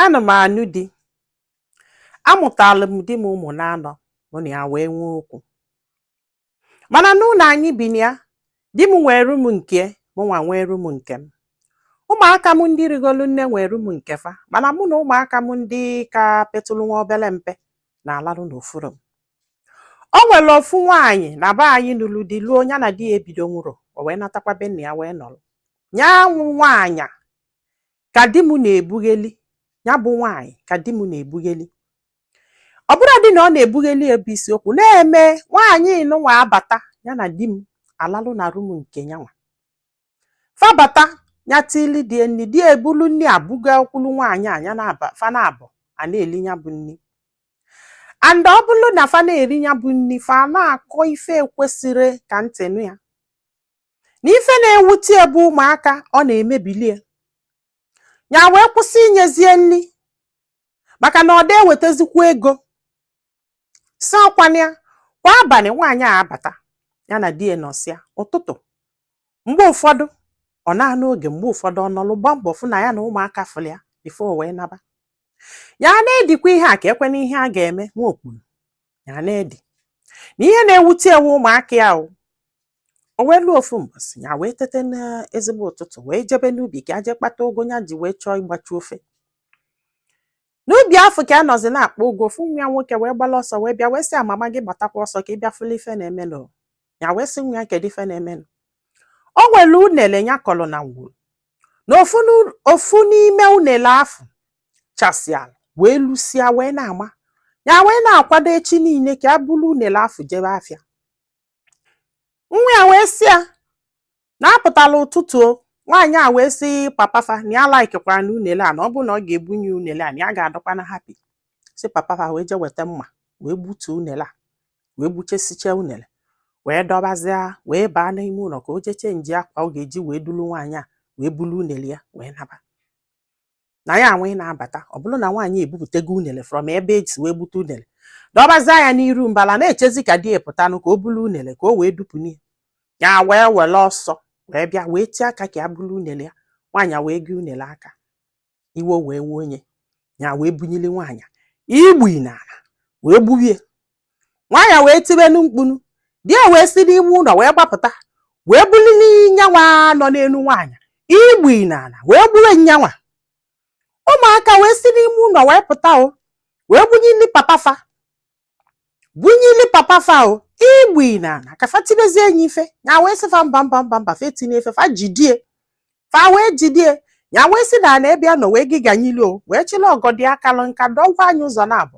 Ana m anụ di. Amụtala m di m ụmụ naanọ, mụ na ya wee nwee okwu. Mana n'ụlọ anyị bi na ya, di m nwee room nke, mụnwa nwee room nke m. Ụmụaka m ndị rigolu nne nwee room nke fa, mana mụ na ụmụaka m ndị ka petụlụ nwa obele mpe na-alarụ n'ofu room. O nwere ofu nwaanyị na be anyị nụrụ di luo ya na di ya ebido nwụrụ, o wee natakwa be nna ya wee nọrọ. Ya nwụ nwaanyị a ka di m na-ebugheli, ya bụ nwaanyị ka di m na-ebugheli. Ọ bụrụ dị na ọ na-ebugheli ebe isiokwu na-eme nwaanyị nụnwa abata ya na di m alalụ na room nke nyanwa. Fabata ya tili die nni, di ebulu nni abuga okwulu nwaanyị a ya na fa na-abụ a na-eli ya bụ nni. And ọ bụrụ na fa na-eri ya bụ nni, fa na-akọ ife ekwesịrị ka ntị nụ ya. Na ife na-ewute ya bụ ụmụaka ọ na-emebilie. Ya wee kwụsị inyezie nni maka na ọ da ewetazikwa ego. Si ọkwana ya, kwa abalị nwaanyị a abata ya na di ya nọsịa ụtụtụ. Mgbe ụfọdụ ọ na-anụ oge, mgbe ụfọdụ ọ nọlụ gba mbọ fụ na ya na ụmụaka fụrụ ya before o wee naba. Ya na-edikwa ihe a ka ekwe n'ihe a ga-eme nwa okpuru. Ya na-edi. Na ihe na-ewute ewu ụmụaka ya o. O wee luo ofu mbọsị, ya wee tete n'ezigbo ụtụtụ wee jebe n'ubi ka ya jee kpata ụgụ ya ji wee chọọ ịgbachu ofe. N'ubi afọ ka a nọzi na-akpọ ụgụ, ofu nwa ya nwoke wee gbala ọsọ wee bịa wee sị ya mama gị gbatakwa ọsọ ka ị bịa fụlụ ife na-emenụ. Ya wee sị nwa ya kedu ife na-emenụ. O nwere unele ya kọrọ na ngwuru. Na ofu n'ime unele afụ chasịalụ wee lusịa wee na-ama. Ya wee na-akwado echi niile ka ya bulu unele afụ jebe afịa. Nwa ya wee sị ya na apụtala ụtụtụ o, nwaanyị a wee sị papa fa na ya likekwara na unele a, na ọ bụrụ na ọ ga-ebunye unele a na ya ga-adọkwa na happy. Sị papa fa wee jee weta mma wee gbutuo unele a, wee gbuchesichaa unele wee dọbazịa wee baa n'ime ụlọ ka o jee change akwa ọ ga-eji wee dulu nwaanyị a wee bulu unele ya wee naba. Na ya nwee na-abata, ọ bụrụ na nwaanyị ebupụtego unele from ebe esi wee gbute unele dọbazịa ya n'iru mbala na-echezi ka di ya pụtanụ ka o bulu unele ka o wee dupụnie. Ya wee were ọsọ wee bịa wee tie aka ka ya bulu unele ya, nwaanyị a wee gị unele aka. Iwe wee wee onye ya wee bunyili nwaanyị igbi n'ala wee gbubie. Nwaanyị wee tibenu mkpunu, di ya wee si n'ime ụlọ wee gbapụta wee bulili nyanwa nọ n'elu nwaanyị igbi n'ala wee gbue nyanwa. Ụmụaka wee si n'ime ụlọ wee pụta o wee bunyili papa fa, bunyili papa fa o igbi n'ala ka fa tibezie enyi ife. Ya wee sị fa mba mba mba mba, fa etinye ife, fa jidie, fa wee jidie. Ya wee sị na ana ebe ya nọ wee gịganyili o wee chịrị ọgọdị akalụ nka dọgwa anyị ụzọ na-abụ,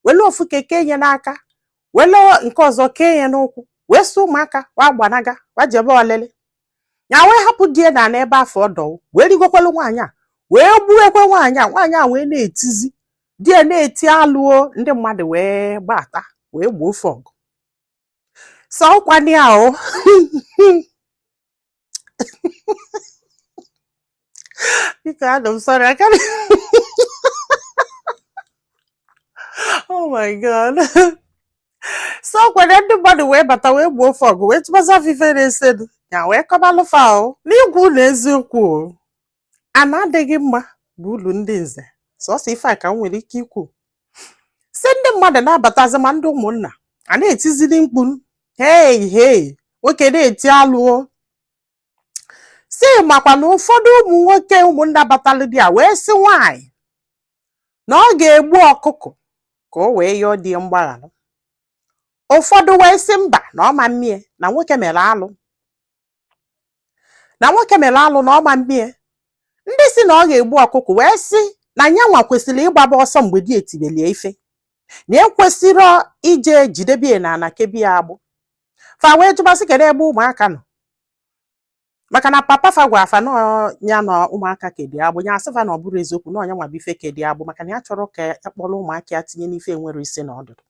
wele ofu keke nye n'aka, wele nke ọzọ kee ya n'ụkwụ, wee sị ụmụaka wa gbanaga wa jebe ọlịlị. Ya wee hapụ di ya na ana ebe afọ ọdọ wee rigokwelu nwaanyị a wee gbuekwe nwaanyị a. Nwaanyị a wee na-etizi, di ya na-eti alụo, ndị mmadụ wee gbata wee gbuo ofe ọgụ. Sọ ọkwanị a o. Biko adị m sorry, I can't. Oh my God. So kwere ndị mmadụ wee bata wee gbuo ofe ọgụ wee tụbazi afọ ife na-esenụ. Ya wee kọbalụ fa o. N'igwu ụlọ eziokwu o, ana adịghị mma bụ ụlọ ndị nze. Sọsọ ife a ka m nwere ike ikwu. Si ndị mmadụ na-abatazi ma ndị ụmụnna a na-etizili mkpu, hei hei, nwoke na-eti alụ o. Si makwa na ụfọdụ ụmụ nwoke ụmụnna batalụ di a wee sị nwaanyị na ọ ga-egbu ọkụkọ ka o wee yọọ di ya mgbaghara. Ụfọdụ wee sị mba, na ọ ma mmie, na nwoke mere alụ, na nwoke mere alụ, na ọ ma mmie. Ndị si na ọ ga-egbu ọkụkọ wee sị na nyanwa kwesịrị ịgbaba ọsọ mgbe di etibelie ife, na ekwesịrọ ije jidebie na ana kebie agbụ. Fa wee jụbasị kedu ebe ụmụaka nọ, maka na papa fa gwa fa na ya na ụmụaka kedi agbụ. Ya asị fa na ọ bụrụ eziokwu na ọnya nwa bụ ife kedi agbụ, maka na ya chọrọ ka ya kpọrọ ụmụaka ya tinye n'ife enwere isi na ọdụdụ.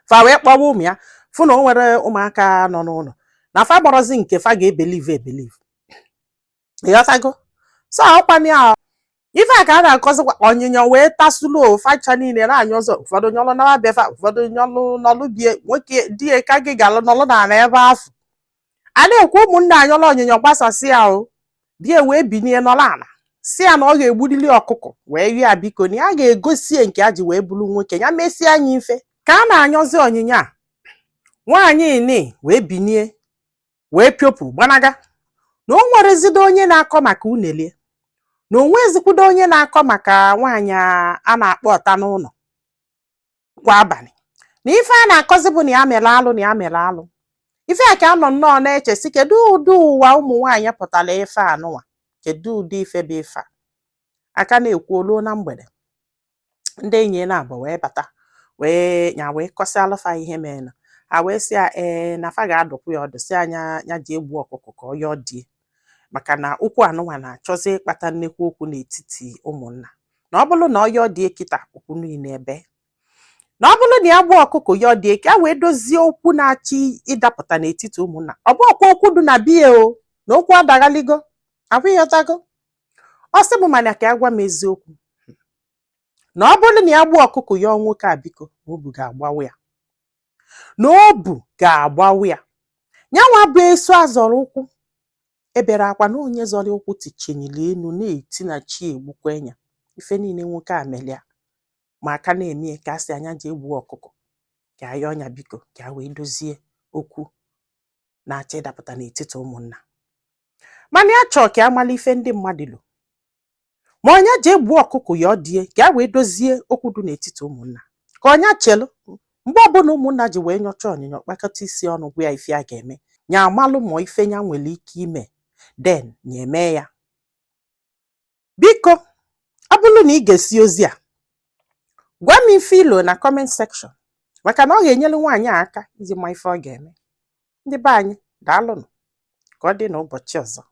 Fa wee kpọwa ụmụ ya fụ na o nwere ụmụaka nọ n'ụlọ, na fa gbọrọzi nke fa ga-ebelieve ebelieve. Ịghọtago? So ọkwanị a ife a ka a na-akọzikwa onyinyo wee tasulu facha niile na-anya ọzọ. Ụfọdụ nyọlụ nara befa, ụfọdụ nyọlụ nọlụ bie nwoke di ya ka gị galụ nọlụ n'ala ebe afụ a na-ekwu ụmụnne anyọlụ onyinyo gbasasị ya o. Di ya wee binie nọlụ ala Si ya na ọ ga-egburili ọkụkọ wee yọọ ya biko, na ya ga-egosi ya nke ya ji wee bụrụ nwoke, ya mesie anya ife ka a na-anyọzi onyinye a. Nwaanyị ni wee binie wee piopụ gbanaga, na o nwerezido onye na-akọ maka unelie, na o nwezikwudo onye na-akọ maka nwaanyị a na-akpọ ọta n'ụlọ kwa abalị, na ife a na-akọzi bụ na ya mere alụ, na ya mere alụ. Ife a ka a nọ nnọọ na-eche si, kedu ụdị ụwa ụmụ nwaanyị pụtara ife anụnwa? Kedu ụdị ife bụ ife a aka na-ekwu? Oluo na mgbede, ndị enyi ya na-abụ wee bata, wee nya wee kọsịalụ fa ihe mere. Ha wee sị ya ee, na fa ga-adụkwu ya ọdụ, si anya ya ji egbu ọkụkọ ka ọ yọọ die, maka na okwu anụnwa na-achọzi ịkpata nnekwu okwu n'etiti ụmụnna, na ọ bụrụ na ọ yọọ die kịta, okwu niile ebe, na ọ bụrụ na ya gbuo ọkụkọ yọọ die ka wee dozie okwu na-achọ ịdapụta n'etiti ụmụnna. Ọ bụ ọkwa okwu dị na biya o, na okwu adaghaligo ahụ, ịghọtago? Ọ sị m mana ka ya gwa m eziokwu, na ọ bụrụ na ya gbuo ọkụkọ yọọ nwoke a biko, na obu ga-agbawa ya, na obu ga-agbawa ya. Nyanwa bụ esu azọrọ ụkwụ ebere akwa, na onye zọrọ ụkwụ tichenyere elu na-eti na chi egbukwa ya. Ife niile nwoke a mere ya, ma aka na-eme ka a sị anya ji egbu ọkụkọ ka a yọọ ya biko ka a wee dozie okwu na-achọ ịdapụta n'etiti ụmụnna. Mana ya chọọ ka a mara ife ndị mmadụ lo, ma ọnya ji egbu ọkụkọ ya ọ die ka a wee dozie okwu dị n'etiti ụmụnna, ka ọnya chelu mgbe ọbụla ụmụnna ji wee nyọcha onyinyo, kpakọta isi ọnụ, gwa ya ife a ga-eme, nya amalụ ma ife ya nwere ike ime, then nya eme ya. Biko, ọ bụrụ na ị ga-esi ozi a, gwa m ife ilo na comment section, maka na ọ ga-enyere nwaanyị a aka iji ma ife ọ ga-eme. Ndị be anyị, daalụnụ. Ka ọ dị n'ụbọchị ọzọ.